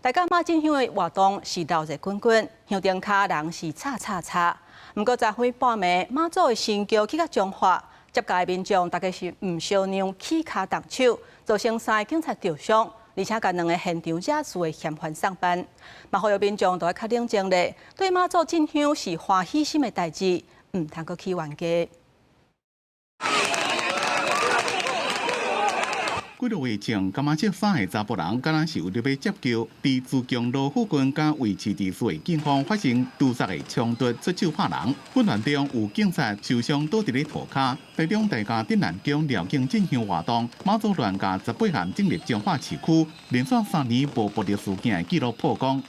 大甲媽進香的活動是鬧熱滾滾，香燈跤人是吵吵吵。毋過昨昏半暝，媽祖的神轎去到彰化，接駕的民眾大家是毋相讓起跤動手，造成三个警察著傷，而且共兩个現場惹事的嫌犯送辦。嘛呼籲民眾都愛較冷靜咧，對媽祖進香是歡喜心的代誌，毋通閣起冤家。幾落月前，柑仔色衫的查埔人，敢若是為著欲接轎，佇自強路附近佮維持秩序的警方發生屠殺的衝突，出手拍人。混亂中有警察受傷倒佇咧塗跤。台中大甲鎮瀾宮繞境進香活動，媽祖鑾駕18艦進入彰化市區，連續3年無暴力事件的紀錄破功。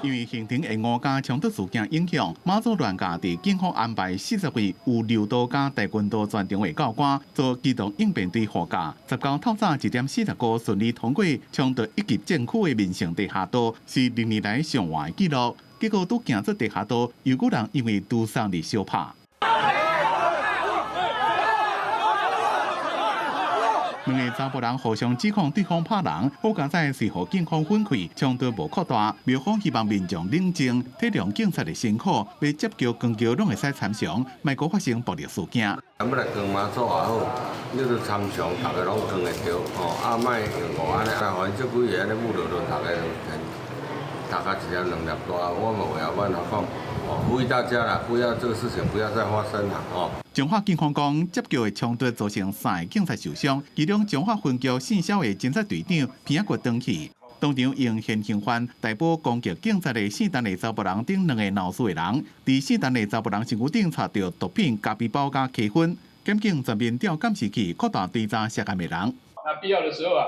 因為行程延誤佮衝突事件影響，媽祖鑾駕佇警方安排40位有柔道佮跆拳道專長的教官做機動應變隊護駕。19透早1點45順利通過衝突一級戰區的民生地下道，是歷年來上晏的紀錄。結果拄行出地下道，又閣人因為屠殺而相拍。兩个查埔人互相指控對方拍人，好佳哉隨予警方分開，衝突無擴大。廟方希望民眾冷靜，體諒警察的辛苦，欲接轎扛轎攏會使參詳，莫閣發生暴力事件。欲來扛媽祖也好，你著參詳，逐个攏扛會著吼，啊，莫用誤按呢，啊，予𪜶這幾个按呢武論論，逐个打甲一粒兩粒大，我嘛袂曉按怎講。呼籲大家啦，不要這個事情不要再發生啦，哦。彰化警方講，接轎的衝突造成三个警察受傷，其中彰化分局姓蕭的偵察隊長鼻仔骨斷去，當場用現行犯逮捕攻擊警察的姓陳的查埔人等兩个鬧事的人，佇姓陳的查埔人身軀頂查著毒品、咖啡包佮溪粉，檢警全面調監視器，擴大追查涉案的人。那必要的時候啊，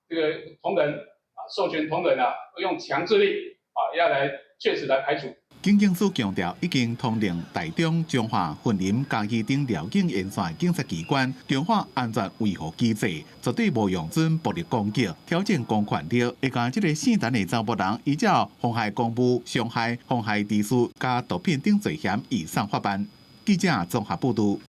這個同仁啊，授權同仁啊，用強制力啊，要來確實來排除。警政署強調，已經通令台中、彰化、雲林、嘉義等繞境沿線警察機關強化安全維護機制，絕對無容准暴力攻擊、挑戰公權力。會共這个姓陳的查埔人依照妨害公務、傷害、妨害秩序佮毒品等罪嫌移送法辦。記者綜合報導。